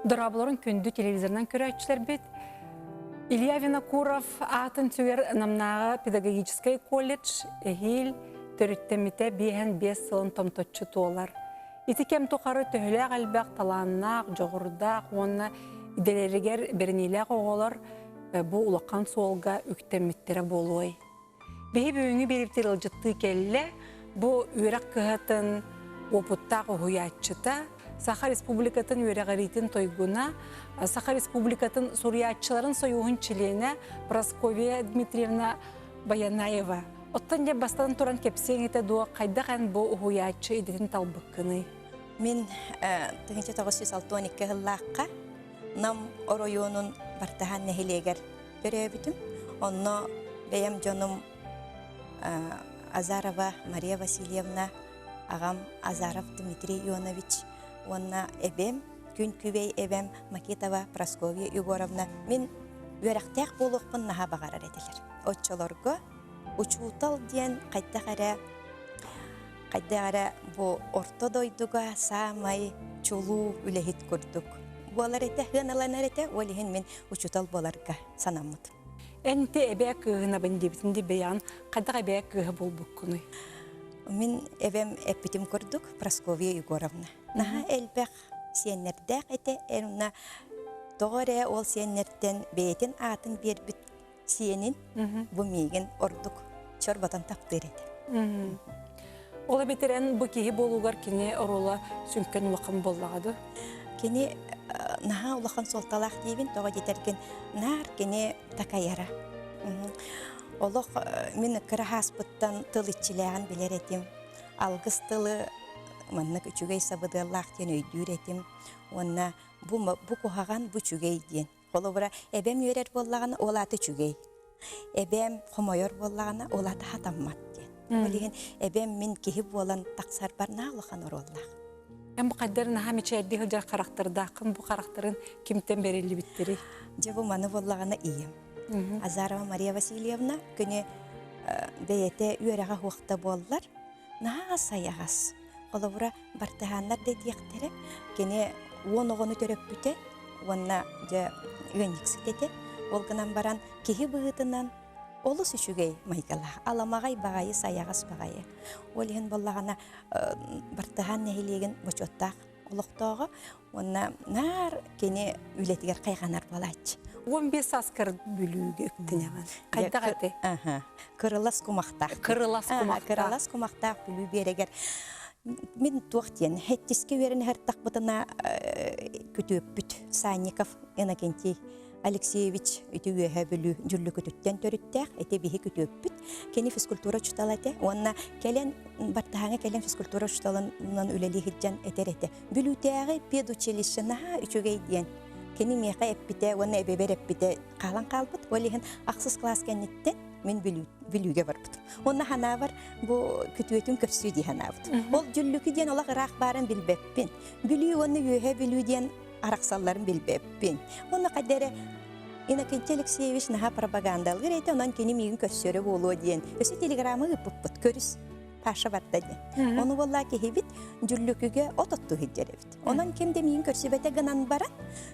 Дорооболорун күндү телевизорынан көрөөччүлэрбит. Илья Винокуров аатын сүгэр Намнааҕы педагогическай колледж эһиил төрүттэммитэ 55 сылын томточчу туолар. Ити кэм тухары төһөлөөх элбэх талааннаах, дьоҕурдаах уонна идэлэригэр бэриниилээх оҕолор бу улахан суолга үктэммиттэрэ буолуой. Биһи бүгүҥҥү биэриибитигэр ыалдьыттыы кэллэ. Бу үөрэх кыһатын уопуттаах уһуйааччыта, Саха Республикатын үөрэҕириитин туйгуна, Саха Республикатын суруйааччыларын сойууһун чилиэнэ Прасковья Дмитриевна Баянаева. Оттон дьэ бастатан туран кэпсиэҥ этэ дуо, хайдах эн бу уһуйааччы идэтин талбыккыный? Мин 1962 сыллаахха Нам оройуонун Бартаһаан нэһилиэгэр төрөөбүтүм. Онно бэйэм дьонум Азарова Мария Васильевна, аҕам Азаров Дмитрий Ионович уонна эбэм, күн күбэй эбэм Макитова Прасковья Егоровна мин үөрэхтээх буолуохпун наһаа баҕарар этилэр. Оччолорго учуутал диэн хайдах эрэ хайдах эрэ бу орто дойдуга саамай чулуу үлэһит курдук буолар этэ, сыаналанар этэ, ол иһин мин учуутал буоларга санаммытым. Эн ити эбээ кыыһынабын диэбитин ди бэйэҕин хайдах эбээ кыыһа буолбуккунуй? Мин эбэм эппитим курдук Прасковья Егоровна. Наһаа элбэх сиэннэрдээх этэ, уонна тоҕо эрэ ол сиэннэртэн бэйэтин аатын биэрбит сиэнин бу миигин ордук чорботон таптыыр этэ. Ол эбэтэр эн бу киһи буолуугар кини оруола сүҥкэн улахан буоллаҕа дуо? Кини наһаа улахан суолталаах диибин, тоҕо диэтэргин наар кини такайара. Олох мин кыра ааспыттан тыл иччилээҕин билэр этим. Алгыс тылы маннык үчүгэй сабыдыаллаах диэн өйдүүр этим. Уонна бу, бу куһаҕан, бу үчүгэй диэн. Холобура, эбэм үөрэр буоллаҕына, ол аата үчүгэй. Эбэм хомойор буоллаҕына, ол аата хатаммат диэн. Ол иһин эбэм мин киһи буолан тахсарбар наһаа улахан оруоллаах. Эн бу хайдары наһаа мичээрдии сылдьар харахтардааххын, бу харахтарын кимтэн бэриллибиттэрий? Дьэ бу маны буоллаҕына ийэм. Азарова Мария Васильевна күнү бэйэтэ үөрэҕэ суохта буоллар, наһаа сайаҕас. Холобура, бартыһааннар да диэхтэрэ, кини 10 оҕону төрөппүтэ уонна дьэ ыанньыксыт этэ. Ол гынан баран киһи быһыытынан олус үчүгэй майгылаах, аламаҕай баҕайы, сайаҕас баҕайы. Ол иһин буоллаҕына Бартыһаан нэһилиэгин бочуоттаах олохтооҕо уонна наар кини үлэтигэр хайҕанар буолааччы. 15 сааскар Бүлүүгэ үктэнэҕин. Хайдах этэй? Кырылас кумахтаах. Кырылас кумахтаах. Кырылас кумахтаах Бүлүү биэрэгэр мин туох диэн хэттиске үөрэнэ сыртахпытына күтүөппүт Санников Иннокентий Алексеевич ити Үөһээ Бүлүү Дьүллүкүтүттэн төрүттээх, ити биһи күтүөппүт. Кини физкультура учуутала этэ уонна кэлэн Бартаһааҥҥа кэлэн физкультура учууталынан үлэлии сылдьан этэр этэ. Бүлүүтээҕи педучилище наһаа үчүгэй диэн кини миэхэ эппитэ уонна эбэбэр эппитэ хаалан хаалбыт. Ол иһин ахсыс кылаас кэнниттэн мин Бүлүүгэ барбытым. Уонна санаабар бу күтүөтүн көрсүү дии санаабытым. Ол Дьүллүкү диэн олох ыраах баарын билбэппин. Бүлүү уонна Үөһээ Бүлүү диэн арахсалларын билбэппин. Уонна хайда эрэ Иннокентий Алексеевич наһаа пропагандалыыр этэ, онон кини миигин көрсөрө буолуо диэн. Өссө телеграмма ыыппыппыт, көрүс, Паша барда диэн. Ону буоллаа киһибит Дьүллүкүгэ от оттуу сылдьар эбит. Онон ким да миигин көрсүбэтэ гынан баран,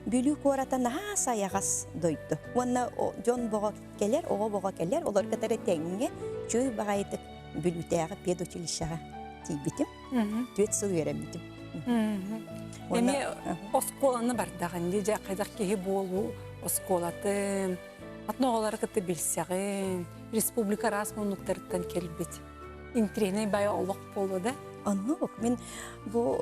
Бүлүү куората наһаа сайаҕас дойду. Уонна дьон боҕо кэлэр, оҕо боҕо кэлэр, олор кытары тэҥҥэ чүй баҕайытык Бүлүүтээҕи педучилищеҕа тиийбитим. 4 сыл үөрэммитим. Эмиэ оскуоланы бардаҕын дии, дьэ хайдах киһи буолуу оскуолатын, атын оҕолору кытта билсэҕин, республика араас муннуктарыттан кэлбит. Интириэһинэй баайа олох буолуо да? Оннук. Мин бу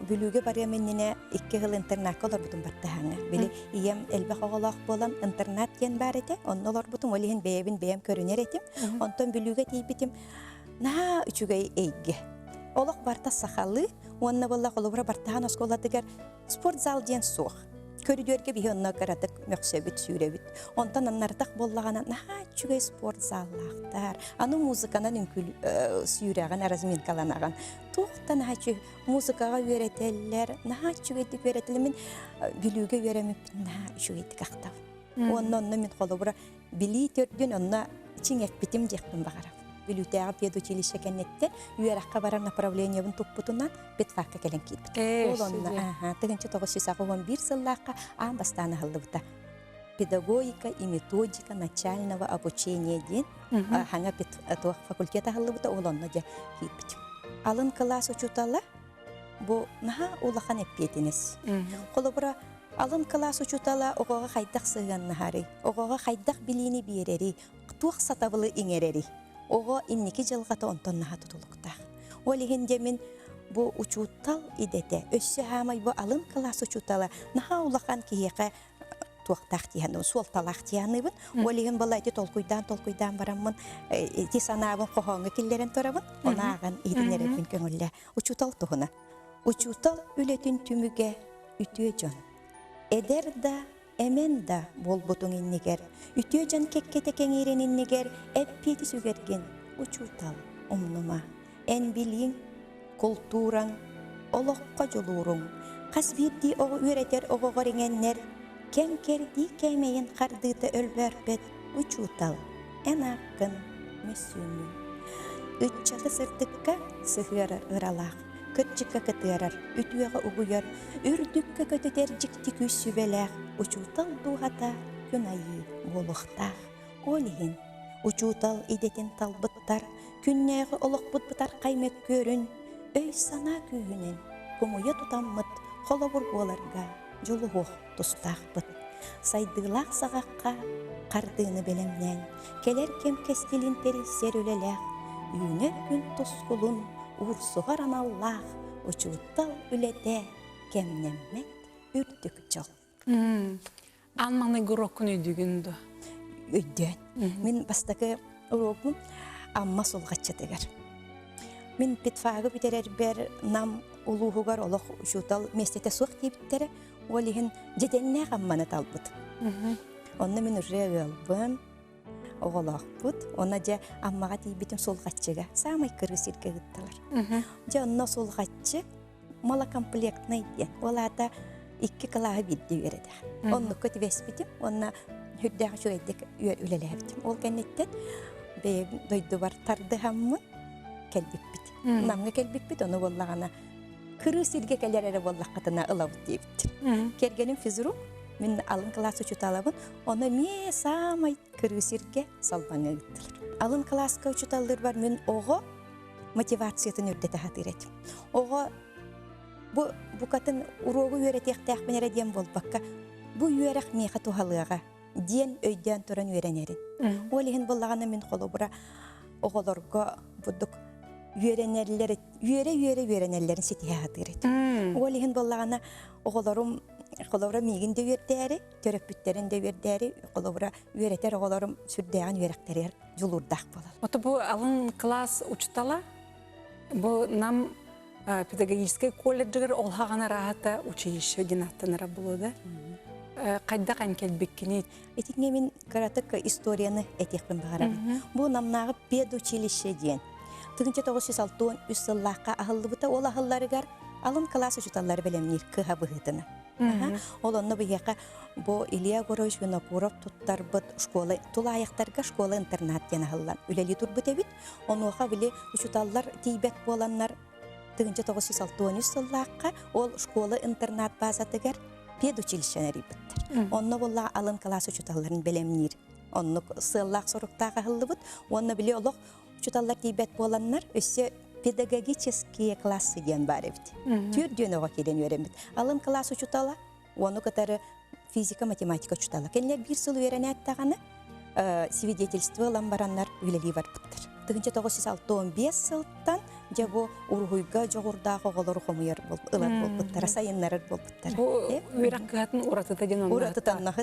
Бүлүүгэ барыам иннинэ 2 сыл интернакка олорбутум баттаһаҥҥа. Били ийэм элбэх оҕолоох буолан интернат диэн баар этэ. Онно олорбутум. Ол иһин бэйэбин бэйэм көрүнэр этим. Онтон Бүлүүгэ тиийбитим наһаа үчүгэй эйгэ. Олох барта сахалыы уонна буолла холобура Бартахан оскуолатыгар спортзал диэн суох. Көрүдүөргэ биһи онно кыратык мөхсөбүт, сүүрэбит. Онтон аннартах буоллаҕына наһаа үчүгэй спортзаллаахтар. Аны музыканан үҥкүл сүүрэҕин, разминкаланаҕын. Туох да наһаа үчүгэй музыкаҕа үөрэтэллэр, наһаа үчүгэйдик үөрэтэллэр. Мин Бүлүүгэ үөрэммиппин наһаа үчүгэйдик ахтабын. Уонна онно мин холобура билии төрдүн онно чиҥэппитим диэхпин баҕарабын. Бүлүүтээҕи педучилище кэнниттэн үөрэххэ барар направлениебын туппутунан педфакка кэлэн киирбитим. Ол онно 1981 сыллаахха аан бастаан аһыллыбыта. Педагогика и методика начального обучения диэн хаҥа факультет аһыллыбыта, ол онно дьэ киирбитим. Алын кылаас учуутала бу наһаа улахан эппиэтинэс. Холобура, алын кылаас учуутала оҕоҕо хайдах сыһыаннаһарый, оҕоҕо хайдах билиини биэрэрий, туох сатабылы иҥэрэрий? Оҕо инники дьылҕата онтон наһаа тутулуктаах. Ол иһин дьэ мин бу учуутал идэтэ, өссө хаамай бу алын кылаас учуутала наһаа улахан киһиэхэ туохтаах диэн суолталаах диэханыыбын. Ол иһин была ити толкуйдаан толкуйдаан бараммын ити санаабын хоһооҥҥо киллэрэн турабын. Ону ааҕан иһитиннэрэрбин көҥүллээ. Учуутал туһуна. Учуутал үлэтин түмүгэ үтүө дьон. Эдэр да, эмэн да буолбутуҥ иннигэр, үтүө дьон кэккэтэ кэҥиирин иннигэр эппиэти сүгэргин учуутал умнума. Эн билииҥ, култуураҥ, олоххо дьулууруҥ, хас биирдии оҕо үөрэтэр оҕоҕор иҥэннэр, кэм-кэрдии кээмэйин хардыыта өлбөөрбөт учуутал, эн ааккын мөссүөҥҥүн. Ыччаты сырдыкка сыһыарар ыралаах, кырдьыкка кытыарар, үтүөҕэ угуйар, үрдүккэ көтүтэр дьикти күүс сүбэлээх учуутал дууһата күн айыы буолуохтаах. Ол иһин учуутал идэтин талбыттар күннээҕи олохпут бытархай мөккүөрүн өй-санаа күүһүнэн кумуйа тутаммыт холобур буоларга дьулуһуох тустаахпыт. Сайдыылаах саҕахха хардыыны бэлэмнээн, кэлэр кэм кэскилин тэрийсэр үлэлээх, үүнэр күн тускулун уурсуһар аналлаах учуутал үлэтэ кэмнэммэт үрдүк дьол. Аан маҥнайгы уроккун өйдүүгүн дуо? Өйдөөн. Мин бастакы урогум Амма Сулҕаччытыгар. Мин педфагы бүтэрэрбэр Нам улууһугар олох учуутал миэстэтэ суох диэбиттэрэ. Ол иһин дьэдьэннээх Амманы талбыт. Онно мин уже ыалбын, оҕолоохпут. Онно дьэ Аммаҕа тиийбитим Сулҕаччыга. Саамай кырыы сиргэ ыыттылар. Дьэ онно Сулҕаччы малокомплектный диэн. Ол аата икки кылааһы биирдэ үөрэтэх. Оннукка түбэспитим уонна үрдээх үчүгэйдик үлэлээбитим. Ол кэнниттэн бэйэм дойдубар тардыһаммын кэлбиппит. Намҥа кэлбиппит, ону буоллаҕына кырыы сиргэ кэлэр эрэ буоллаххытына ылабыт диэбиттэр. Кэргэним физрук, мин алын кылаас учууталабын, ону эмиэ саамай кырыы сиргэ Салбаҥҥа ыыттылар. Алын кылааска учууталлыырбар мин оҕо мотивациятын үрдэтэ сатыыр этим. Оҕо бу букатын уруогу үөрэтиэхтээхпин эрэ диэн буолбакка, бу үөрэх миэхэ туһалыаҕа диэн өйдөөн туран үөрэнэрин. Ол иһин буоллаҕына мин холобура оҕолорго бурдук үөрэнэллэр үөрэ-үөрэ үөрэнэллэрин ситиһэ сатыыр этим. Ол иһин буоллаҕына оҕолорум холобура миигин да үөрдээри, төрөппүттэрин да үөрдээри, холобура үөрэтэр оҕолорум сүрдээҕин үөрэхтэригэр дьулуурдаах буолар. Ото бу алын кылаас учутала бу нам педагогическай колледжыгар ол хаҕан араата училище диэн аттанара буолуо да хайдах эн кэлбиккиний Итиннэ мин кыратык историяны этиэхпин баҕарабын. Бу Намнааҕы педучилище диэн 1963 сыллаахха аһыллыбыта. Ол аһылларыгар алын кылаас учууталлары бэлэмниир кыһа быһыытына. Ол онно биһиэхэ бу Илья Егорович Винокуров туттарбыт школа тулаайахтарга школа-интернат диэн аһыллан үлэлии турбут эбит. Онуоха били учууталлар тиийбэт буоланнар 1963 сыллаахха ол школа-интернат базатыгар педучилищены эрийбиттэр. Онно буоллаҕа алын кылаас учууталларын бэлэмниир. Оннук сыаллаах соруктаах аһыллыбыт. Уонна били олох учууталлар тиийбэт буоланнар өссө педагогические классы диэн баар эбит. Түөрдүөн оҕо киирэн үөрэммит. Алын кылаас учуутала, ону кытары физика, математика учуутала. Кинилэр биир сыл үөрэнээт даҕаны свидетельство ылан бараннар үлэлии барбыттар. 1965 сылтан дьэ бу уруһуйга дьоҕурдаах оҕолору хомуйар ылар буолбуттара, сайыннарар буолбуттара. Бу үөрэх кыһатын уратыта диэн онно Уратыта онно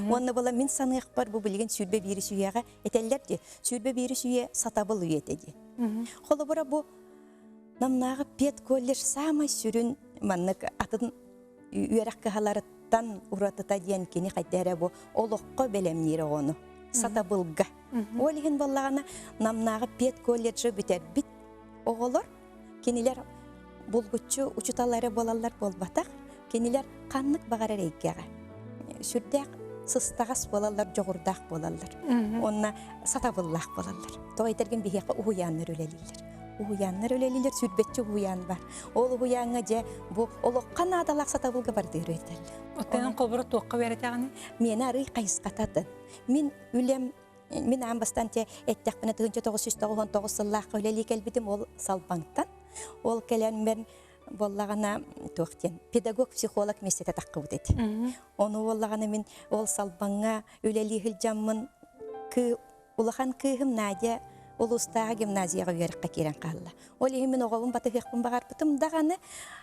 Уонна була мин саныахпар бу билигин 21 үйэҕэ этэллэр дии. 21 үйэ сатабыл үйэтэ дии. Холобура бу Намнааҕы педколледж саамай сүрүн маннык атын үөрэх кыһаларыттан уратыта диэн кини хайда эрэ бу олоххо бэлэмниир оҕону сатабылга. Ол иһин буоллаҕына Намнааҕы педколледжы бүтэрбит оҕолор кинилэр булгуччу учууталлары буолаллар буолбатах, кинилэр ханнык баҕарар эйгэҕэ сүрдээх сыстаҕас буолаллар, дьоҕурдаах буолаллар. Уонна сатабыллаах буолаллар. Тоҕо этэргин биһиэхэ уһуйааннар үлэлииллэр. Уһуйааннар үлэлииллэр, сүүрбэччэ уһуйаан бар. Ол уһуйааҥҥа дьэ бу олоххо наадалаах сатабылга бардыыр этэллэр. Оттон холобура туохха үөрэтэҕиний? Миэнэ арый хайысхата атын. Мин үлэм мин аан бастаан те эттэхпинэ 1999 сыллаахха үлэлии кэлбитим ол Салбаҥтан. Ол кэлэн мен буоллаҕына туох диэн педагог-психолог миэстэтэ таххыбыт этэ. Ону буоллаҕына мин ол Салбаҥҥа үлэлии сылдьаммын улахан кыыһым Надя улуустааҕы гимназияҕа үөрэххэ киирэн хаалла. Ол иһин мин оҕобун батыһыахпын баҕарбытым даҕаны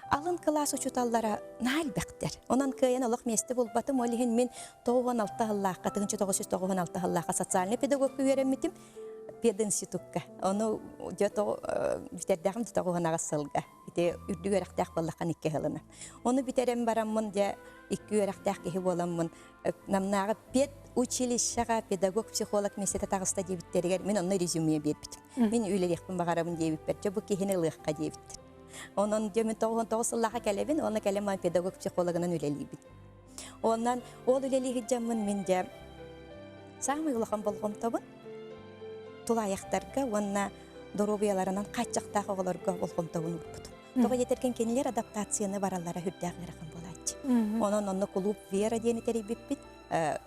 алын кылаас учууталлара наһаа элбэхтэр. Онон кыайан олох миэстэ булбатым. Ол иһин мин 96 сыллаахха, 1996 сыллаахха социальный педагогка үөрэммитим пединститукка. Ону дьэ бүтэрдэҕим 98 сылга. Ити үрдүк үөрэхтээх буоллаххын икки сылынан. Ону бүтэрэн бараммын дьэ икки үөрэхтээх киһи буоламмын Намнааҕы педучилищеҕа педагог-психолог миэстэтэ таҕыста диэбиттэригэр мин онно резюме биэрбитим. Мин үлэлиэхпин баҕарабын диэбиппэр, дьэ бу киһини ылыахха диэбиттэр. Онон дьэ мин 99 сыллаахха кэлэбин, уонна кэлэн ман педагог-психологынан үлэлиибин. Онон ол үлэлии сылдьаммын мин дьэ саамай улахан болҕомтобун тулаайахтарга уонна доруобуйаларынан хааччахтаах оҕолорго болҕомтобун уурбутум. Тоҕо диэтэргин кинилэр адаптацияны бараллара сүрдээх ыарахан буолааччы. Онон онно кулууп Вера диэни тэрийбиппит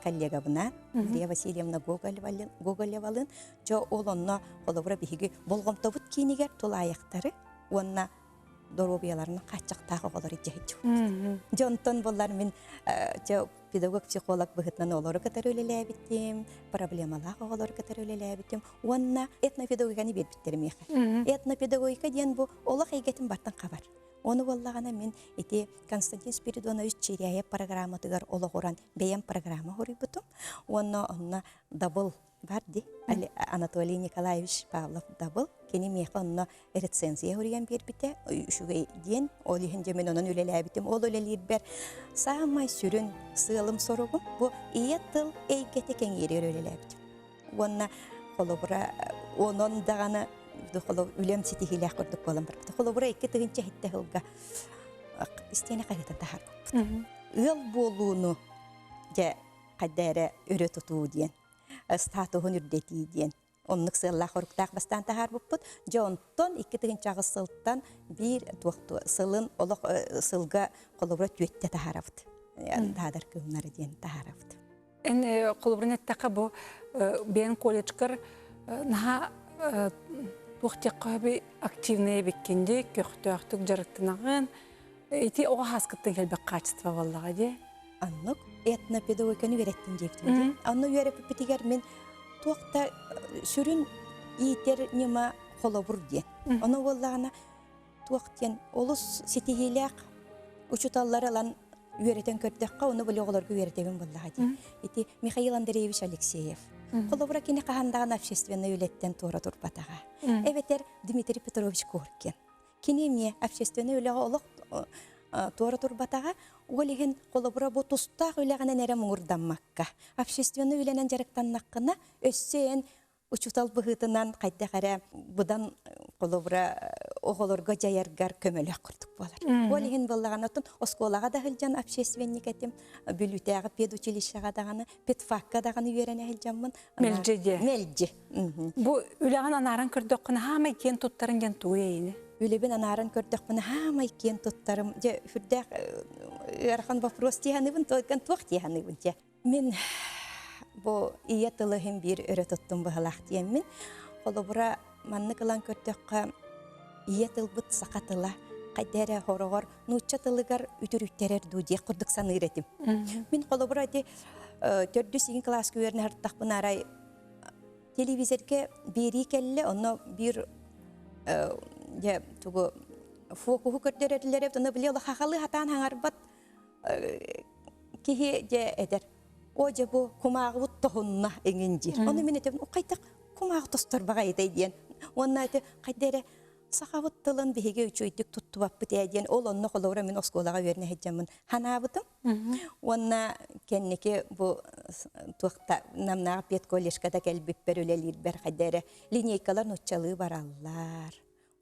коллегабына Мария Васильевна Гоголевалыын дьэ ол онно холобура биһиги болҕомтобут киинигэр тулаайахтары уонна доруобуйаларынан хааччахтаах оҕолор илдьэ сылдьыбыппыт. Дьэ онтон буллар мин дьэ педагог-психолог быһыытынан олору кытары үлэлээбитим, проблемалаах оҕолору кытары үлэлээбитим уонна этнопедагогиканы биэрбиттэр миэхэ. Этнопедагогика диэн бу олох эйгэтин бартан хабар. Ону буоллаҕына мин ити Константин Спиридонович Чиряев программатыгар олоҕуран бэйэм программа хоруйбутум уонна онно дабыл бар ди Анатолий Николаевич Павлов дабыл кини миэхэ онно рецензия суруйан биэрбитэ үчүгэй диэн ол иһин дьэ мин онон үлэлээбитим ол үлэлиирбэр саамай сүрүн сыалым соругум бу ийэ тыл эйгэтэ кэҥииригэр үлэлээбитим уонна холобура онон даҕаны үлэм ситиһиилээх курдук буолан барбыта холобура 2007 сылга истиэнэ хаһыатын таһаарбыппыт ыал буолууну дьэ хайда эрэ өрө тутуу диэн статуһун үрдэтии диэн оннук сыаллаах-соруктаах бастаан таһаарбыппыт. Дьэ онтон 2008 сылтан биир туох сылын олох сылга холобура түөттэ таһаарабыт. Даадар кыымнары диэн таһаарабыт. Эн холобурун эттэххэ бу бэйэн колледжкар наһаа туох диэххэ активный эбиккин дии, көхтөөхтүк дьарыктанаҕын. Ити оҕо хааскыттан кэлбэх качество буоллаҕа дии. Оннук этнопедагогиканы үөрэттим диэбитим дии. Онно үөрэппиппитигэр мин туох да сүрүн иитэр ньыма холобур диэн. Ону буоллаҕына туох диэн олус ситиһиилээх учууталлары ылан үөрэтэн көрдөххө, ону били оҕолорго үөрэтэбин буоллаҕа дии. Ити Михаил Андреевич Алексеев. Холобура кини хаһан даҕаны общественнай үлэттэн туора турбатаҕа. Эбэтэр Дмитрий Петрович Коркин. Кини эмиэ общественнай үлэҕэ олох туора турбатаҕа, ол иһин холобура бу тустаах үлэҕинэн эрэ муҥурдаммакка, общественнай үлэнэн дьарыктаннаххына, өссө эн учуутал быһыытынан хайдах эрэ быдан холобура оҕолорго дьайаргар көмөлөөх курдук буолар. Ол иһин буоллаҕына, оттон оскуолаҕа да сылдьан общественник этим, Бүлүүтээҕи педучилищеҕа даҕаны, педфакка даҕаны үөрэнэ сылдьаммын. Мэлдьи дьэ. Мэлдьи. Бу үлэҕин анааран көрдөххүнэ, хаамай киэн туттарыҥ диэн тугуй эйини? Үлэбин анааран көрдөхпүнэ, хаамай киэн туттарым. Дьэ, сүрдээх ыарахан вопрос дии саныыбын, туох дии саныыбын дьэ. Мин бу ийэ тылы иһин биир өрө туттум быһалаах диэммин. Холобура, маннык ылан көрдөххө, ийэ тылбыт саха тыла хайда эрэ хороҕор нуучча тылыгар үтүрүттэрэр дуу диэх курдук саныыр этим. Мин холобура ити төрдүс игин кылааска үөрэнэ сырыттахпына арай телевизорга биэрии кэллэ, онно биир дьэ тугу фокуһу көрдөрөллөр эбит, онно били хахалы хатаан хаҥарбат киһи дьэ этэр о дьэ бу кумааҕыбыт тоһунна иҥин диир. Ону мин этим хайдах кумааҕы тостор баҕайытай диэн. Уонна ити хайда эрэ сахабыт тылын биһиги үчүгэйдик туттубаппыт ээ диэн ол онно холобура мин оскуолаҕа үөрэнэ сылдьаммын ханаабытым. Уонна кэнники бу туохта намнаах педколледжка да кэлбиппэр үлэлиирбэр хайда эрэ линейкалар нууччалыы бараллар.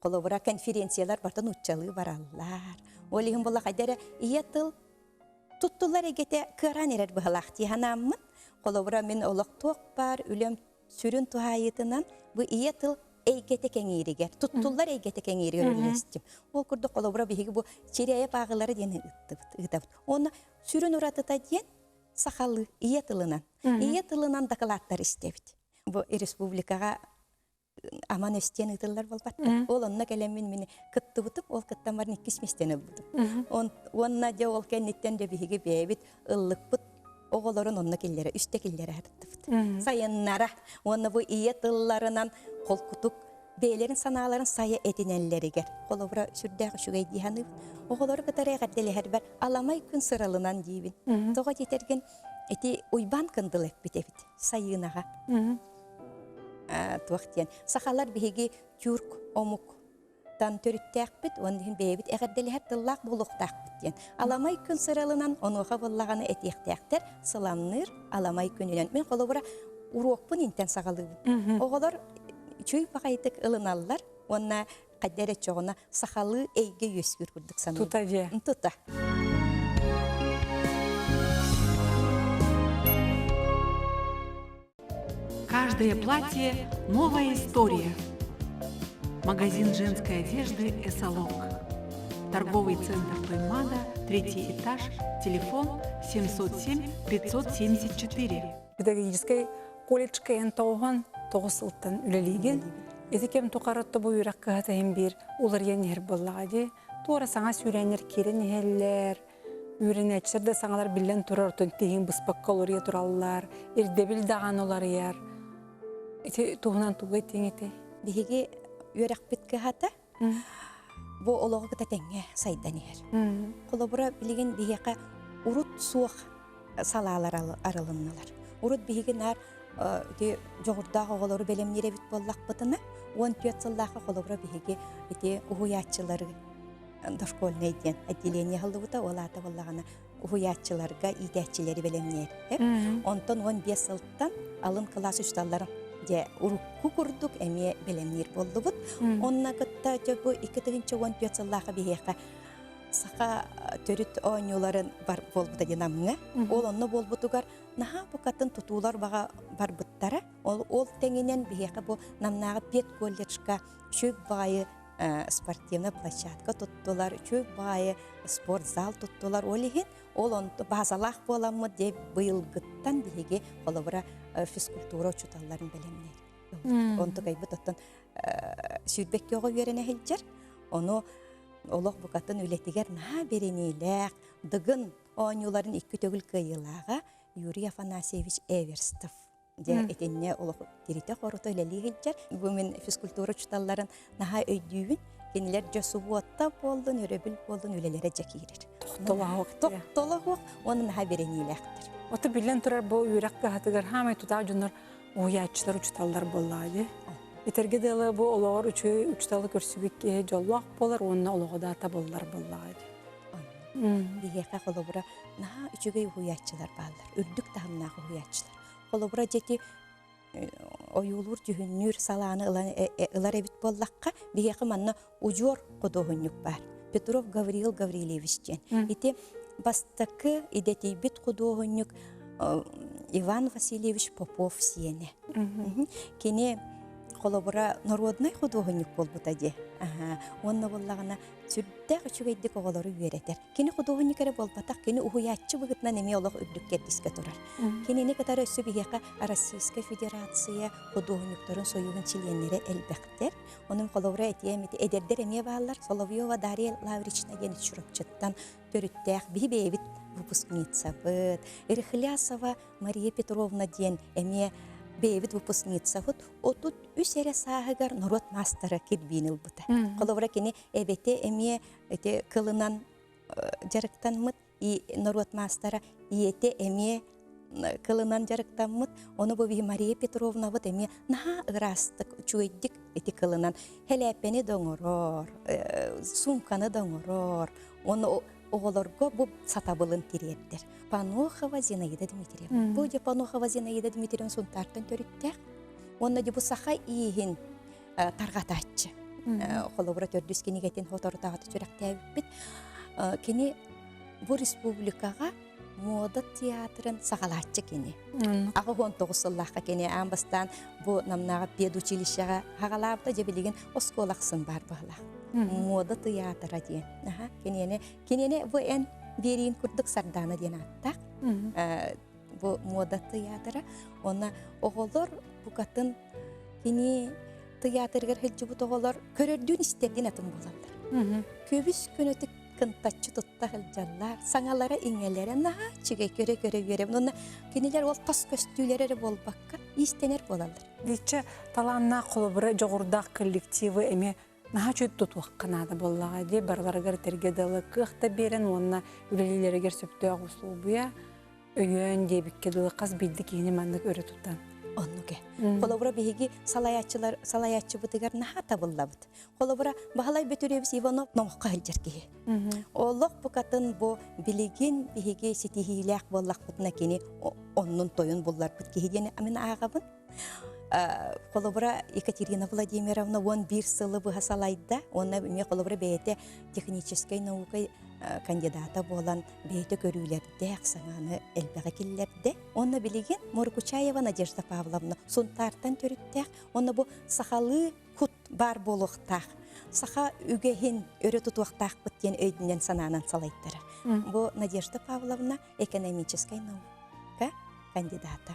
Холобура конференциялар барыта нууччалыы бараллар. Ол иһин буолла хайда эрэ ийэ тыл туттуллар эйгэтэ кыараан эрэр быһалаах дии санааммын, холобура мин олох туох баар үлэм сүрүн туһаайыытынан бу ийэ тыл эйгэтэ кэҥииригэр, туттуллар эйгэтэ кэҥииригэр үлэлэстим. Ол курдук холобура биһиги бу Чирээйэп ааҕыылара диэн ыыттыбыт, ыытабыт. Уонна сүрүн уратыта диэн сахалыы ийэ тылынан. Ийэ тылынан дакылааттар истэбит. Бу республикаҕа аман өстиэн ыытыллар буолбаттар. Ол онно кэлэммин мин кыттыбытым, ол кыттан баран иккис миэстэни ылбытым. Уонна дьэ ол кэнниттэн дьэ биһиги бэйэбит ыллыкпыт оҕолорун онно киллэрэ, үстэ киллэрэ сырыттыбыт. Сайыннара уонна бу ийэ тылларынан холкутук бэйэлэрин санааларын сайа этинэллэригэр холобура сүрдээх үчүгэй дии саныыбын. Оҕолору кытары эҕэрдэлэһэрбэр аламай күн сыралынан диибин. Тоҕо диэтэргин ити Уйбаан Кындыл эппит эбит Сайыынаҕа. Туох диэн сахалар биһиги тюрк омук тан төрүттээхпит уонна иһин бэйэбит эҕэрдэлэһэр тыллаах буолуохтаахпыт диэн. Аламай күн сыралынан онуоха буоллаҕына этиэхтээхтэр сыламныыр аламай күнүнэн. Мин холобура уруокпун интэн саҕалыыбын. Оҕолор үчүгэй баҕайытык ылыналлар уонна хайда эрэ чоҕуна сахалыы эйгэ үөскүүр курдук саныыбын. Тута дьэ. Тута. Каждое платье – новая история. Магазин женской одежды «Эсалок». Торговый центр Туймада, третий этаж, телефон 707 574. Педагогическай колледжка эн тоҕуһан тоҕус сылтан үлэлиигин. Ити кэм тухары тобу үөрэх кыһата иһин биир уларыйан иһэр буоллаҕа дии. Туора саҥа сүүрээннэр киирэн иһэллэр, Үөрэнээччилэр да саҥалар биллэн турар, оттон тиһин быспакка уларыйа тураллар, ирдэбил даҕаны уларыйар. Ити туһунан тугу этиҥ этэй? Биһиги үөрэхпит кыһата бу олоҕу кытта тэҥҥэ сайдан иһэр. Холобура, билигин биһиэхэ урут суох салаалар арылыннылар. Урут биһиги наар ити дьоҕурдаах оҕолору бэлэмниир эбит буоллахпытына, 14 сыллаахха холобура биһиги ити уһуйааччылары дошкольнай диэн отделение аһыллыбыта ол аата буоллаҕына уһуйааччыларга иитээччилэри бэлэмниир онтон 15 сылтан алын кылаас учууталлара дьэ урукку курдук эмиэ бэлэмниир буоллубут онно кытта дьэ бу 2014 сыллаахха биһиэхэ саха төрүт оонньууларын бар буолбута диэн Намҥа ол онно буолбутугар наһаа букатын тутуулар баҕа барбыттара ол ол тэҥинэн биһиэхэ бу Намнааҕы педколледжка үчүгэй баҕайы спортивнай площадка туттулар, үчүгэй баҕайы спортзал туттулар. Ол иһин ол онто базалаах буоламмыт дьэ быйылгыттан биһиги холобура физкультура учууталларын бэлэмниир. Онтукайбыт оттон сүүрбэккэ оҕо үөрэнэ сылдьар. Ону олох букатын үлэтигэр наһаа бэриниилээх, Дыгын оонньууларын икки төгүл кыайыылааҕа Юрий Афанасьевич Эверстов Дьэ, итиннэ олох тиритэ-хорута үлэлии сылдьар. Бу мин физкультура учууталларын наһаа өйдүүбүн. Кинилэр дьэ субуотта буоллун, өрөбүл буоллун үлэлэрэ дьэ киирэр. Тохтолоох. Тохтолоох уонна наһаа бэриниилээхтэр. Ото биллэн турар бу үөрэх кыһатыгар хаамай тутаах дьоннор уһуйааччылар учууталлар буоллаҕа дии. Этэргэ дылы бу олоҕор үчүгэй учууталы көрсүбүт киһи дьоллоох буолар уонна олоҕо да табыллар буоллаҕа дии. Биһиэхэ холобура наһаа үчүгэй уһуйааччылар бааллар, үрдүк таһымнаах уһуйааччылар. Холобура, дьэти ойуулуур-дьүһүннүүр салааны ылар эбит буоллахха, биһиэхэ манна удьуор худуоһунньук баар. Петров Гавриил Гаврильевич диэн. Ити бастакы идэтийбит худуоһунньук Иван Васильевич Попов сиэнэ. Кини холобура народнай худуоһунньук буолбута дии. Уонна буоллаҕына сүрдээх үчүгэйдик оҕолору үөрэтэр. Кини худуоһунньук эрэ буолбатах, кини уһуйааччы быһыытынан эмиэ олох үрдүк кэрдиискэ турар. Кинини кытары өссө биһиэхэ Российскай Федерация худуоһунньуктарын союһун чилиэннэрэ элбэхтэр. Онон холобура этиэм ити эдэрдэр эмиэ бааллар. Соловьева Дарья Лаврична диэн Чурапчыттан төрүттээх биһи бэйэбит выпускницабыт. Рехлясова Мария Петровна диэн эмиэ бэйэбит выпускницабыт 33 эрэ сааһыгар норуот маастара кирбиин ылбыта. Холобура кини эбэтэ эмиэ ити кылынан дьарыктаммыт и норуот маастара ийэтэ эмиэ кылынан дьарыктаммыт ону бу биһи Мария Петровнабыт эмиэ наһаа ыраастык үчүгэйдик ити кылынан хэлээппэни да оҥорор суумканы да оҥорор уонна оҕолорго бу сатабылын тириэрдэр Панохова Зинаида Дмитриевна бу дьэ Панохова Зинаида Дмитриевна Сунтаартан төрүттээх уонна дьэ бу саха ииһин тарҕатааччы. Холобура төрдүс кинигэтин соторутааҕыта сүрэхтээбиппит. Кини бу республикаҕа Мода театрын саҕалааччы кини. 89 сыллаахха кини аан бастаан бу Намнааҕы педучилищеҕа хаҕалаабыта дьэ билигин оскуола ахсын баар быһылаах. Мода театра диэн. Аха, киниэни киниэни бу эн биэриин курдук Сардаана диэн ааттаах. Бу мода театра. Онно оҕолор букатын кини тыйаатырыгар сылдьыбыт оҕолор көрөрдүүн истэрдиин атын буолаллар. Көбүс көнөтүк кынтаччы тутта сылдьаллар, саҥалара-иҥэлэрэ наһаа үчүгэй көрө-көрө үөрэбин. Уонна кинилэр ол тас көстүүлэрэ эрэ буолбакка, иистэнэр буолаллар. Диччэ талааннаах холобура дьоҕурдаах коллективы эмиэ наһаа үчүгэй тутуохха наада буоллаҕа дии барыларыгар этэргэ дылы кыах да биэрэн уонна үлэлииллэригэр сөптөөх усулуобуйа өйөөн диэбиккэ дылы хас биирдии киһини маннык өрө тутан. Оннук ээ. Холобура биһиги салайааччылар салайааччыбытыгар наһаа табыллабыт. Холобура Баһылай Бөтүрүөбүс Иванов номоххо сылдьар киһи. Олох букатын бу билигин биһиги ситиһиилээх буоллахпытына кини оннун тойун булларбыт киһи диэн мин ааҕабын. Холобура Екатерина Владимировна 11 сылы быһа салайда уонна эмиэ холобура бэйэтэ техническэй наука кандидата буолан бэйэтэ көрүүлэрдээх саҥаны элбэҕи киллэрдэ. Уонна билигин Морукучаева Надежда Павловна Сунтаартан төрүттээх уонна бу сахалыы кут баар буолуохтаах, саха үгэһин өрө тутуохтаахпыт диэн өйдүнэн санаанан салайтарар. Бу Надежда Павловна экономическай наука кандидата.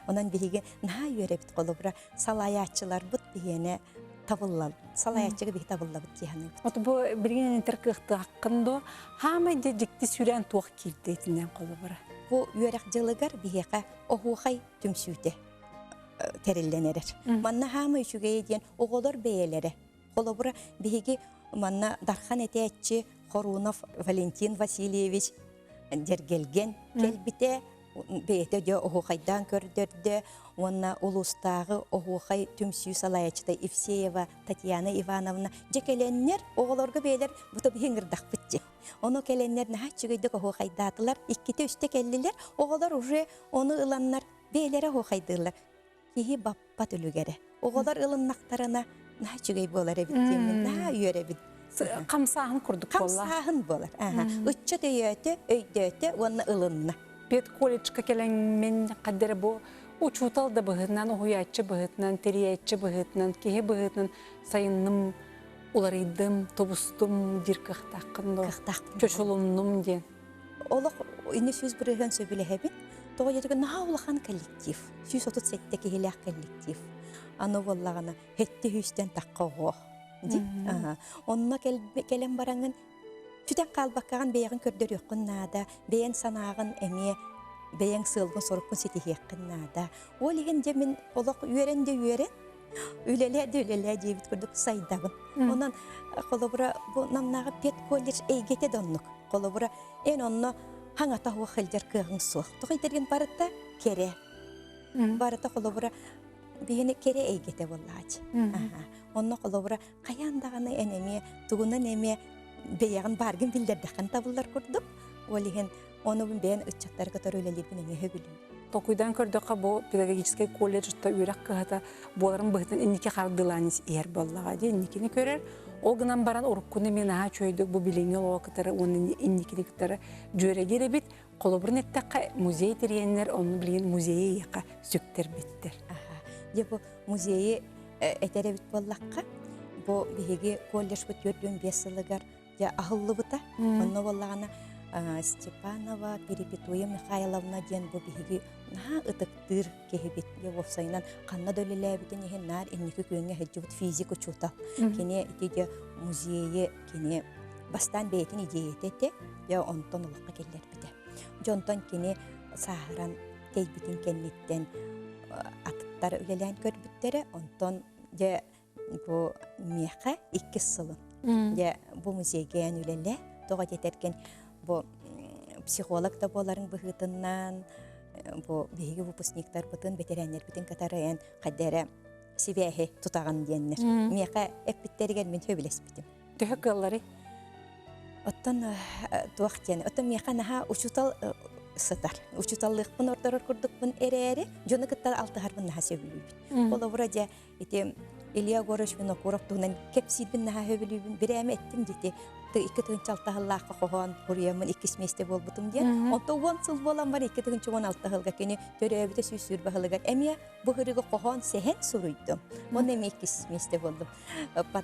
Онон биһиги наһаа үөрэбит холобура салайааччыларбыт биһиэнэ табыллал салайааччыга биһи табыллабыт дии саныыбыт. Вот бу билигин интер кыахтааххын дуо? Хаамай дьэ дьикти сүрээн туох киирдэ итинэн холобура? Бу үөрэх дьылыгар биһиэхэ оһуохай түмсүүтэ тэриллэн эрэр. Манна хаамай үчүгэйэ диэн оҕолор бэйэлэрэ. Холобура биһиги манна Дархан этээччи Хорунов Валентин Васильевич дьэргэлгэн кэлбитэ бэйэтэ дьэ оһуохайдаан көрдөрдө уонна улуустааҕы оһуохай түмсүү салайааччыта Евсеева Татьяна Ивановна дьэ кэлэннэр оҕолорго бэйэлэр бута биһи ыҥырдахпыт дьэ. Ону кэлэннэр наһаа үчүгэйдик оһуохайдаатылар, иккитэ-үстэ кэллилэр, оҕолор уже ону ыланнар бэйэлэрэ оһуохайдыыллар. Киһи баппат үлүгэрэ. Оҕолор ылыннахтарына наһаа үчүгэй буолар эбит диэммин наһаа үөрэбин. Хамсааһын курдук буолла. Хамсааһын буолар. Ыччат өйөөтө, өйдөөтө уонна ылынна. Педколледжка кэлэҥмин хаддара бу учуутал да быһыытынан, уһуйааччы быһыытынан, тэрийээччи быһыытынан, киһи быһыытынан сайынным, уларыйдым, тубустум диир кыахтааххын дуо? Кыахтаахпын. Чочулуннум диэн. Олох ини 100% сөбүлэһэбин. Тоҕо диэтэххэ наһаа улахан коллектив. 137 киһилээх коллектив. Аны буоллаҕына хэттэ сүүстэн тахха оҕо. Ди. Онно кэлэн бараҥын сүтэн хаалбаккаҕын бэйэҕин көрдөрүөххүн наада, бэйэҥ санааҕын эмиэ бэйэҥ сыалгын-соруккун ситиһиэххин наада. Ол иһин дьэ мин олох үөрэн да үөрэн, үлэлээ да үлэлээ диэбит курдук сайдабын. Онон холобура бу Намнааҕы педколледж эйгэтэ да оннук. Холобура эн онно хаҥата суох сылдьар кыаҕыҥ суох. Тоҕо этэргин барыта кэрэ. Барыта холобура биһини кэрэ эйгэтэ буоллаҕа. Онно холобура хайаан даҕаны эн эмиэ тугунан эмиэ бэйэҕин бааргын биллэрдэххин табыллар курдук. Ол иһин ону бэйэн ыччаттары кытары үлэлиирбин эмиэ сөбүлүүбүн. Толкуйдаан көрдөххө, бу педагогическай колледжта үөрэх кыһата буоларын быһыытынан инники хардыылаан иһэр буоллаҕа дии, инникини көрөр. Ол гынан баран уруккуну эмиэ наһаа үчүгэйдик бу билиҥҥи олоҕу кытары уонна инникини кытары дьүөрэлиир эбит. Холобурун эттэххэ, музей тэрийэннэр онну билигин музейы эйиэхэ сүктэрбиттэр. Дьэ бу музейы этэр эбит буоллахха, бу биһиги колледжпыт 45 сылыгар дьэ аһыллыбыта. Онно буоллаҕына Степанова Перепетуя Михайловна диэн бу биһиги наһаа ытыктыыр киһибит. Дьэ уопсайынан ханна да үлэлээбитин иһин наар инники күөҥҥэ сылдьыбыт физик учуутал. Кини ити дьэ музейы кини бастаан бэйэтин идиэйэтэ этэ, дьэ онтон олоххо киллэрбитэ. Дьэ онтон кини сааһыран тэйбитин кэнниттэн атыттар үлэлээн көрбүттэрэ, онтон дьэ бу миэхэ иккис сылын дьэ бу музейга эн үлэлээ тоҕо диэтэргин бу психолог да буоларыҥ быһыытынан бу биһиги выпускниктарбытын бэтэрээннэрбитин кытары эн хайда эрэ сибээһи тутаҕын диэннэр миэхэ эппиттэригэр мин сөбүлэспитим Төһө кыалларый? Оттон туох диэн, оттон миэхэ наһаа учуутал сытар. Учууталлыахпын ордорор курдукпун эрээри, дьону кытта алтыһарбын наһаа сөбүлүүбүн. Холобура дьэ ити Илья Егорович Винокуров туһунан кэпсиирбин наһаа сөбүлүүбүн. Бирээмэ эттим дити. 2 тыһыынча 6 сыллаахха хоһоон суруйаммын иккис миэстэ буолбутум диэн. Онтон 10 сыл буолан бар 2016 сылга кини төрөөбүтэ 120 сылыгар эмиэ бу ырыгы хоһоон сэһэн суруйдум. Онно эмиэ иккис миэстэ буоллум.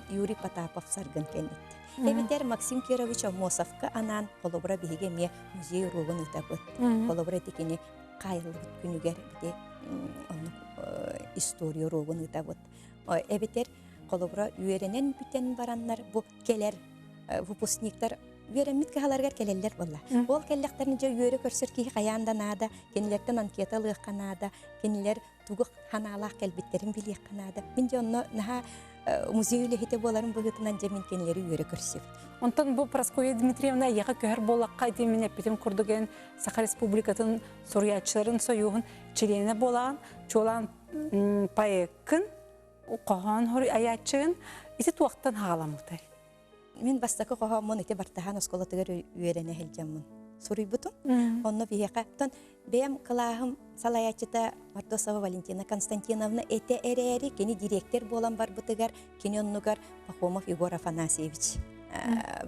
Юрий Потапов Саргын кэнниттэн. Эбэтэр Максим Кирович Аммосовка анаан холобура биһиги эмиэ музей уруогун ыытабыт. Холобура ити кини хаайыллыбыт күнүгэр ити оннук история уруогун ыытабыт. Эбэтэр холобура үөрэнэн бүтэн бараннар бу кэлэр выпускниктар үөрэммит кыһаларыгар кэлэллэр буолла. Ол кэллэхтэрин дьэ үөрэ көрсөр киһи хайаан да наада, кинилэртэн анкета ылыахха наада, кинилэр тугу ханаалаах кэлбиттэрин билиэххэ наада. Мин дьэ онно наһаа музей үлэһитэ буоларым быһыытынан дьэ мин кинилэри үөрэ көрсөбүн. Онтон бу Прасковья Дмитриевна эйиэхэ көһөр буоллахха ити мин эппитим курдук эн Саха Республикатын суруйааччыларын сойууһун чилиэнэ буолаҕын, чуолаан поэккын, хоһоон айааччыгын ити туохтан хаҕаламмытай? Мин бастакы хоһооммун ити Бартаһаан оскуолатыгар үөрэнэ сылдьаммын суруйбутум. Онно биһиэхэ оттон бэйэм кылааһым салайааччыта Мордосова Валентина Константиновна этэ эрээри, кини директор буолан барбытыгар, кини оннугар Пахомов Егор Афанасьевич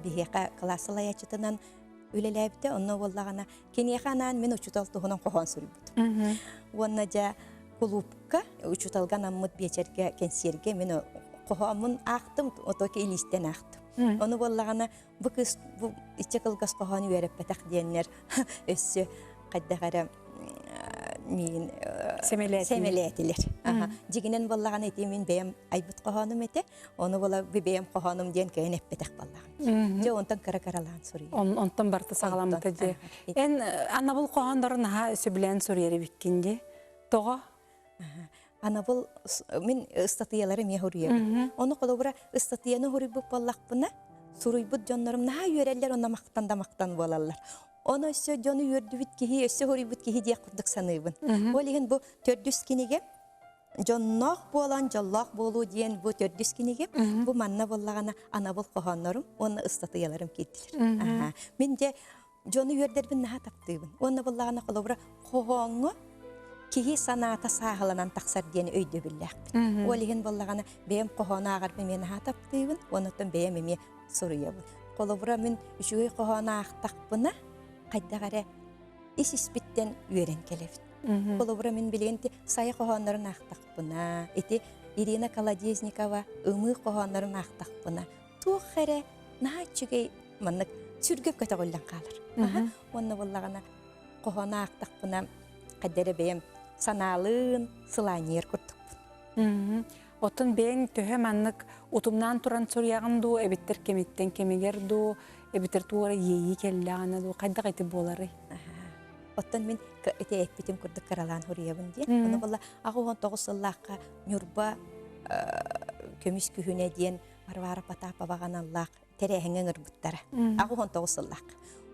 биһиэхэ кылаас салайааччытынан үлэлээбитэ. Онно буоллаҕына, киниэхэ анаан мин учуутал туһунан хоһоон суруйбутум. Уонна дьэ кулуупка учууталга анаммыт биэчэргэ, кэнсиэргэ мин хоһооммун аахтым, отоки илиистэн аахтым. Ону буоллаҕына, бу кыыс бу иччэ кылгас хоһоон үөрэппэтэх диэннэр өссө хайдах эрэ миигин сэмэлээтилэр. Дьигинэн буоллаҕына ити мин бэйэм айбыт хоһоонум этэ. Ону була бэйэм хоһоонум диэн кэйэн эппэтэх буоллаҕым. Дьэ онтон кыра-кыралаан суруйар. Онтон барыта саҕаламмыта дии. Эн анабыл хоһооннорун наһаа сөбүлээн суруйар эбиккин дии. Тоҕо? Анабыл мин ыстатыйалары эмиэ суруйабын. Ону холобура ыстатыйаны суруйбут буоллахпына, суруйбут дьоннорум наһаа үөрэллэр уонна махтан да махтан буолаллар. Ону өссө дьону үөрдүбүт киһи, өссө суруйбут киһи диэх курдук саныыбын. Ол иһин бу төрдүс кинигэ Дьонноох буолан дьоллоох буолуу диэн бу төрдүс кинигэ. Бу манна буоллаҕына анабыл хоһооннорум уонна ыстатыйаларым киирдилэр. Мин дьэ дьону үөрдэрбин наһаа таптыыбын. Уонна буоллаҕына холобура хоһооҥҥо киһи санаата сааһыланан тахсар диэн өйдөбүллээхпин. Ол иһин буоллаҕына бэйэм хоһоону ааҕарбын эмиэ наһаа таптыыбын, онуттан бэйэм эмиэ суруйабын. Холобура мин үчүгэй хоһоону аахтахпына хайдах эрэ ис испиттэн үөрэн кэлэбин. Холобура мин билигин сайа хоһооннорун аахтахпына, ити Ирина Колодезникова ымыы хоһооннорун аахтахпына, туох эрэ наһаа үчүгэй маннык сүргэм көтөҕүллэн хаалар. Уонна буоллаҕына хоһоону аахтахпына хайда эрэ бэйэм санаалыын сылаанньыйар курдукпун. Оттон бэйэҥ төһө маннык утумнаан туран суруйаҕын дуу, эбиттэр кэмиттэн кэмигэр дуу, эбитэр туора иэйии кэллэҕинэ дуу, хайдах ити буоларый? Оттон мин ити эппитим курдук кыралаан суруйабын диэн. Ону буолла 89 сыллаахха Ньурба көмүс күһүнэ диэн Варвара Потаповаҕа аналлаах тэрээһиҥҥэ ыҥырбыттара. 89 сыллаах.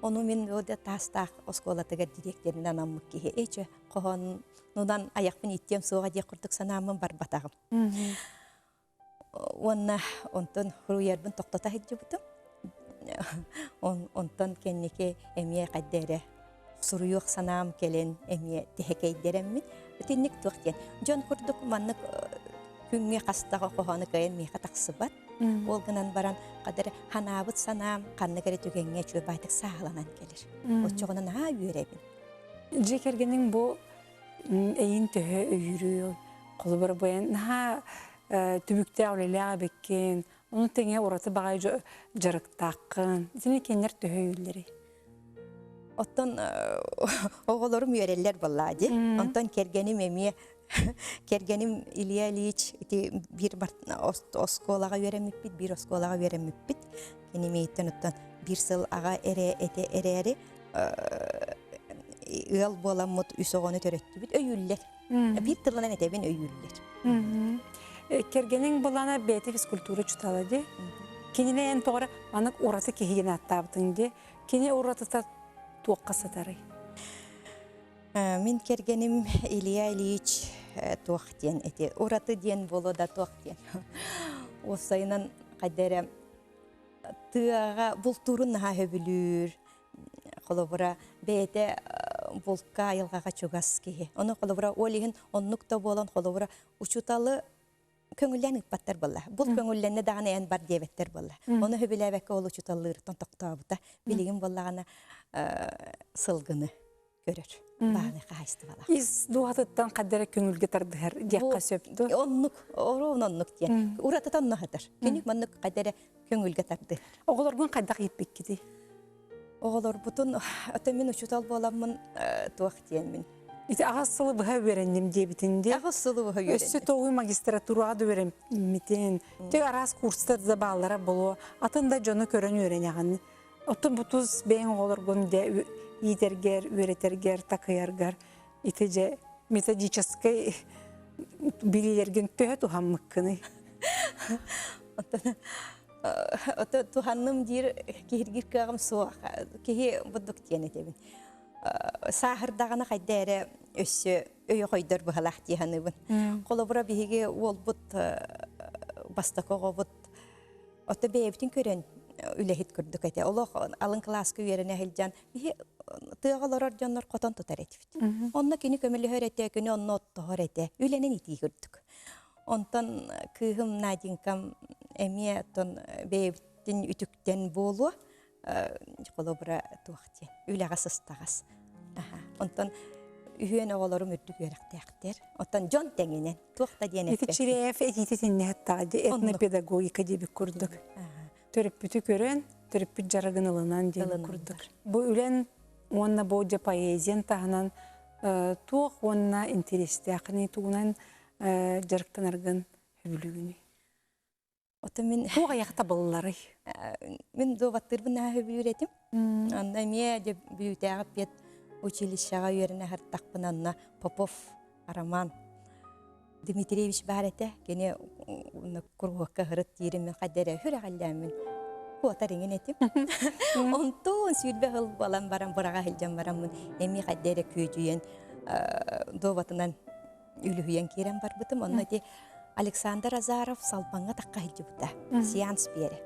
Ону мин Таастаах оскуолатыгар дириэктэринэн анаммыт киһи. Эчэ хоһоонунан айахпын ииттиэм суоҕа диэх курдук санааммын барбатаҕым. Уонна онтон суруйарбын тохтото сылдьыбытым. Онтон кэнники эмиэ хайда эрэ суруйуох санаам кэлэн эмиэ тэһэкэйдэрэммин. Итинник туох диэн. Дьон курдук маннык күҥҥэ хастаҕа хоһоону кыайан миэхэ тахсыбат. Ол гынан баран хадары ханаабыт санаам ханнык эрэ түгэҥҥэ үчүгэй сааһыланан кэлэр. Оччоҕуна наһаа үөрэбин. Дьиэ кэргэниҥ бу эйин төһө өйүүрүй? Холобура бу эн наһаа түбүктээх үлэлээх эбиккин, ону тэҥэ ураты баҕайы дьарыктааххын. Итини кинилэр төһө өйүүллэрий? Оттон оҕолорум үөрэллэр буоллаа дии. Онтон кэргэним эмиэ кэргэним Илья Ильич ити биир оскуолаҕа үөрэммиппит, биир оскуолаҕа үөрэммиппит. Кини миигиттэн оттон биир сыл аҕа эрэ этэ эрээри ыал буоламмыт үс оҕону төрөттүбүт өйүүллэр. Биир тылынан этэбин өйүүллэр. Кэргэниҥ былаана бэйэтэ физкультура учуутала дии. Кинини эн тоҕо эрэ маннык ураты киһигин ааттаабытыҥ дии. Кини уратыта туохха сытарый? Мин кэргэним Илья Ильич туох диэн эти ураты диэн буолуо да туох диэн. Уопсайынан хайда эрэ тыаҕа бултуурун наһаа сөбүлүүр. Холобура бэйэтэ булка айылҕаҕа чугас киһи. Ону холобура ол иһин оннук да буолан холобура учууталы Көҥүллээн ыыппаттар буолла. Бул көҥүллэннэ даҕаны эн бар диэбэттэр буолла. Ону сөбүлээбэккэ ол учууталлыырыттан тохтообута. Билигин буоллаҕына сылгыны көрөр бааны хаһаайыстыбалаах. Ис дууһатыттан хаддара көҥүлгэ тардыһар диэххэ сөп дуо? Оннук, ороон оннук диэн. Уратыта онно хатар. Күнүк маннык хаддара көҥүлгэ тардыһар. Оҕолоргун хайдах ииппиккитий? Оҕолорбутун ото мин учуутал буоламмын туох диэммин. Ити аҕыс сылы быһа үөрэнним диэбитин дии. Аҕыс сылы быһа үөрэнним. Өссө тоҕуй магистратураҕа да үөрэммитин. Тек араас курстар да бааллара болуо. Атын да дьону көрөн үөрэнэҕин. Оттон бу тус бэйэҥ оҕолоргун дьэ иитэргэр, үөрэтэргэр, такыйаргар ити дьэ методическай билиилэргин төһө туһаммыккыный? Оттон ото туһанным диир киһиргиир кыаҕым суох. Киһи бурдук диэн этэбин. Сааһырдаҕына хайда эрэ өссө өйө хойдор быһалаах дии саныыбын. Холобура биһиги уолбут бастакы оҕобут Ото бэйэбитин көрөн үлэһит курдук этэ. Олох алын кылааска үөрэнэ сылдьан биһи тыаҕа олорор дьоннор хотон тутар этибит. Онно кини көмөлөһөр этэ, күнү онно оттоһор этэ. Үлэнэн итии курдук. Онтон кыыһым Наденькам эмиэ оттон бэйэбитин үтүктэн буолуо холобура туох диэн үлэҕэ сыстаҕас. Онтон үһүөн оҕолорум үрдүк үөрэхтээхтэр. Оттон дьон тэҥинэн туох да диэн Ити Чиряев этиитэ синнэһэттаҕа дии этнопедагогика диэбит курдук. Төрөппүтү көрөн, төрөппүт дьарыгын ылынан диэн курдук. Бу үлэн уонна бу дьэ поэзиян таһынан туох уонна интэриэстээххиний тугунан дьарыктанаргын сөбүлүүгүнүй? Ото мин Туох айах табылларый? Мин дуобаттыырбын наһаа сөбүлүүр этим. Онно эмиэ дьэ Бүлүүтээҕи пед училищеҕа үөрэнэ сырыттахпына онно Попов Роман Дмитриевич баар этэ. Кини куруһуокка һырыт диирин мин хайда эрэ сүрэҕэллээммин куотар иҥин этим. Онтон 20 сыл буолан баран быраҕа сылдьан бараммын эмиэ хайда эрэ күөдьүйэн дуобатынан үлүһүйэн киирэн барбытым. Онно ити Александр Азаров Салбаҥҥа тахха сылдьыбыта. Сеанс биэрэ.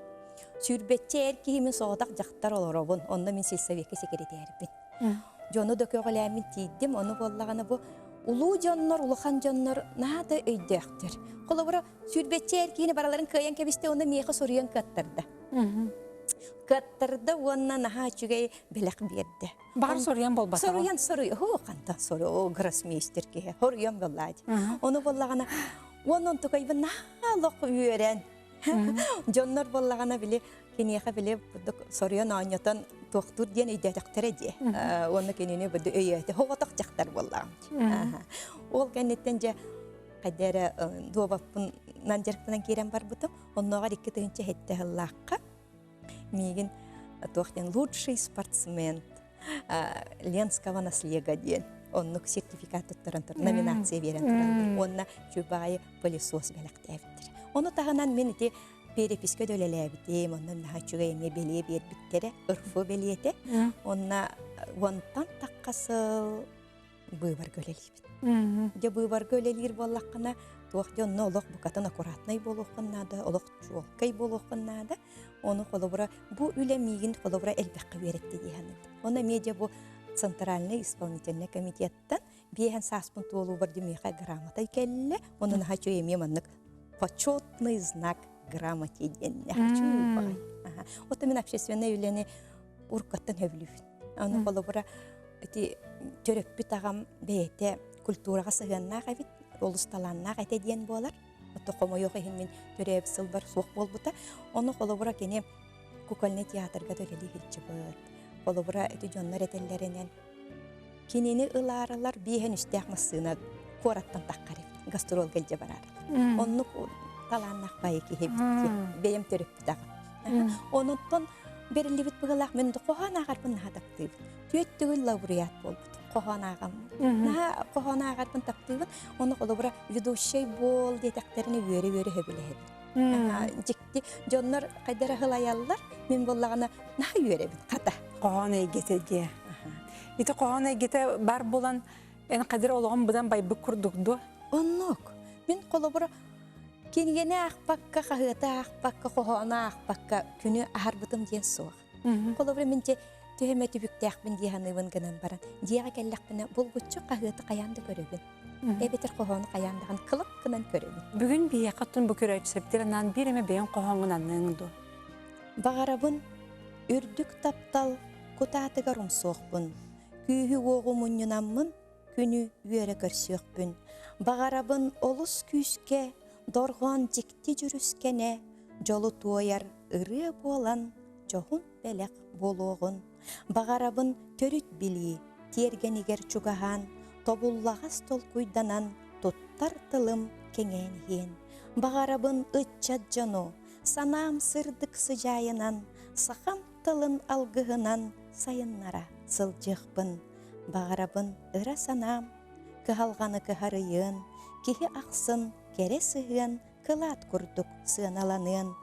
Сүүрбэччэ эр киһи мин соҕотох дьахтар олоробун. Онно мин сельсовекка секретээрбин. Дьону да көҕүлээммин тиийдим. Ону буоллаҕына бу улуу дьоннор, улахан дьоннор наһаа да өйдөөхтөр. Холобура, сүүрбэччэ эр киһини бараларын кыайан кэбистэ уонна миэхэ соруйан кыаттарда. Кыаттарда уонна наһаа үчүгэй бэлэх биэрдэ. Баҕар соруйан буолбатаҕа. Соруйан соруй, оо хантан соруй, оо гроссмейстер киһи, соруйан буоллаа дии. Ону буоллаҕына, уонна онтукайбын наһаа олох үөрэн, дьоннор буоллаҕына били киниэхэ били бурдук соруйан оонньотон туохтуур диэн өйдөөтөхтөрө дии. Уонна кинини бурдук өйөөтө, оҕотох дьахтар буоллаҕым. Ол кэнниттэн дьэ хайда эрэ дуобаппынан дьарыктанан киирэн барбытым. Оннооҕор 2007 сыллаахха Миигин туох диэн лучший спортсмен Ленского наслега диэн оннук сертификат туттаран тур номинация биэрэн тураллар уонна чубаайы пылесос бэлэхтээбиттэр. Ону таһынан мин ити перепискэ да үлэлээбитим, онно наһаа үчүгэй эмиэ бэлиэ биэрбиттэрэ, ырфу бэлиэтэ. Онно уонтан тахха сыл быыбарга үлэлиибин. Дьэ быыбарга үлэлиир буоллаххына, туох дьэ онно олох букатын аккуратнай буолуоххун наада, олох чуолкай буолуоххун наада. Ону холобура бу үлэ миигин холобура элбэххэ үөрэттэ дии саныыбын. Ону эмиэ дьэ бу Центральный исполнительный комитеттан биэһэн сааспын туолуубар дьэ миэхэ грамота кэллэ. Ону наһаа үчүгэй эмиэ маннык почетный знак грамоте диэннээх үчүгэй баҕайы. Оттон мин общественнай үлэни уруккаттан сөбүлүүбүн. Аны холобура ити төрөппүт аҕам бэйэтэ культураҕа сыһыаннаах эбит, олус талааннаах этэ диэн буолар. Ото хомойуох иһин мин төрөөбүт сылбар суох буолбута. Ону холобура кини кукольный театрга да үлэлии сылдьыбыт. Холобура ити дьоннор этэллэринэн кинини ылааралар биэһэн үстээх массыына куораттан таххар эбит, гастролга илдьэ барааралар. Оннук талааннаах баайы киһи эбит бэйэм төрөппүт аҕам. Онуттан бэриллибит быһыылаах мин хоһоон ааҕарбын наһаа таптыыбын. Түөрт төгүл лауреат буолбут хоһоон ааҕаммын. Наһаа хоһоон ааҕарбын таптыыбын. Ону холобура ведущай буол диэтэхтэринэ үөрэ-үөрэ сөбүлэһэбин. Дьикти дьоннор хайдара аһылайаллар, мин буоллаҕына наһаа үөрэбин хата. Хоһоон эйгэтэ диэ. Ити хоһоон эйгэтэ бар буолан эн хадыр олоҕун быдан байбыт курдук дуо? Оннук. Мин холобура кинигэни аахпакка, хаһыаты аахпакка, хоһоону аахпакка күнү аһарбытым диэн суох. Холобура мин дьэ түһэмэ түбүктээхпин дии саныыбын гынан баран, дьиэҕэ кэллэхпинэ булгуччу хаһыаты хайаан да көрөбүн. Эбэтэр хоһоону хайаан даҕаны кылап гынан көрөбүн. Бүгүн биһиэхэ оттон бу көрөөччүлэрбитигэр анаан биир эмэ бэйэҥ хоһооҥҥун аныаҥ дуо? Баҕарабын үрдүк таптал кутаатыгар умсуохпун, күүһү-уоҕу мунньунаммын күнү үөрэ көрсүөхпүн. Баҕарабын олус күүскэ, дорҕоон дьикти дьүрүскэнэ, дьолу туойар ырыа буолан дьоһун бэлэх буолуоҕун. Баҕарабын төрүт билии тиэргэнигэр чугаһаан, тобуллаҕас толкуйданан туттар тылым кэҥээн иһиэн. Баҕарабын ыччат дьону санаам сырдык сыдьаайынан, сахам тылын алгыһынан сайыннара сылдьыахпын. Баҕарабын ыра санаам кыһалҕаны кыһарыйыан, киһи ахсын кэрэ сыһыан кылаат курдук сыаналаныан.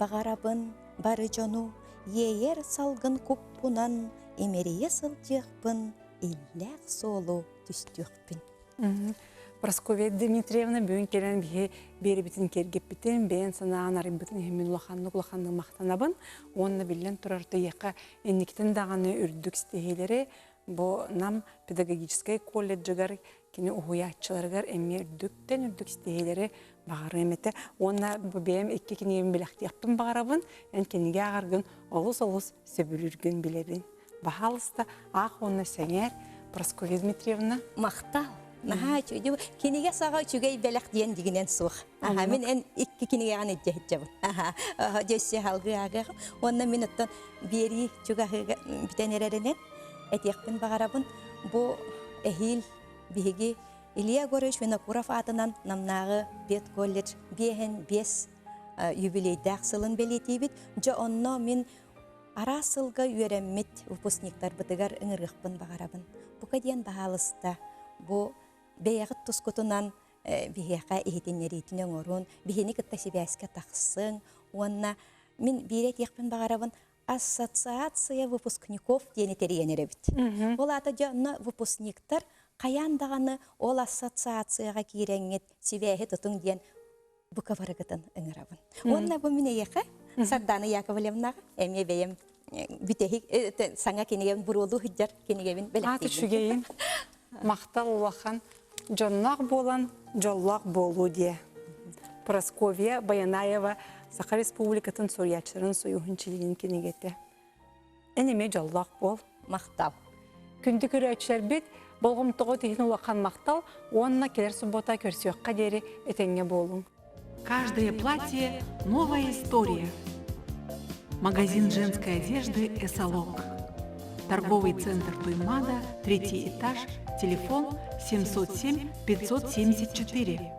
Баҕарабын бары дьону иэйэр салгын куппунан имэрийэ сылдьыахпын, иллээх суолу түстүөхпүн. Прасковья Дмитриевна бүгүн кэлэн биһи биэрибитин киэргэппитин, бэйэн санаан арыйбытын иһин мин улаханнык улаханнык махтанабын уонна биллэн турар тыйыахха инникитин даҕаны үрдүк ситиһиилэри бу Нам педагогическай колледжыгар кини уһуйааччыларыгар эмиэ үрдүктэн үрдүк ситиһиилэри баҕарыам этэ. Уонна бу бэйэм икки кинигэбин бэлэхтиэхпин баҕарабын. Эн кинигэ ааҕаргын олус-олус сөбүлүүргүн билэбин. Баһаалыста аах уонна сэҥээр Прасковья Дмитриевна. Махтал. Наһаа үчүгэй. Кинигэ саҕа үчүгэй бэлэх диэн дигинэн суох. Аха, мин эн икки кинигэҕин илдьэ сылдьабын. Аха, дьөссө салгыы ааҕыаҕым. Уонна мин оттон биэрии чугаһыга бүтэн эрэринэн этиэхпин баҕарабын. Бу эһиил биһиги Илья Егорович Винокуров аатынан Намнааҕы педколледж биэһин биэс юбилейдаах сылын бэлиэтиибит. Дьэ онно мин араас сылга үөрэммит выпускниктарбытыгар ыҥырыахпын баҕарабын. Бука диэн баһаалыста бу бэйэҕит тускутунан биһиэхэ иһитиннэриитин оҥорун, биһини кытта сибээскэ тахсыҥ уонна мин биир этиэхпин баҕарабын ассоциация выпускников диэни тэрийэн эрэбит. Ол аата дьэ онно выпускниктар хайаан даҕаны ол ассоциацияҕа киирэҥҥит сибээһи тутуҥ диэн бука барыгытын ыҥырабын. Уонна бу мин эйиэхэ Сардаана Яковлевнаҕа эмиэ бэйэм бүтэһик саҥа кинигэм буруолуу сылдьар кинигэбин бэлэхтиибин. Үчүгэйин. Махтал улахан. Дьонноох буолан дьоллоох буолуу диэ. Прасковья Баянаева Саха Республикатын суруйааччыларын союһун чилиэнин кинигэтэ. Эн эмиэ дьоллоох буол. Махтал. Күндү көрөөччүлэрбит, болҕомтоҕут иһин улахан махтал уонна кэлэр суббота көрсүөххэ диэри этэҥҥэ буолуҥ. Каждое платье – новая история. Магазин женской одежды «Эсалок». Торговый центр Туймада, третий этаж, телефон 707 574.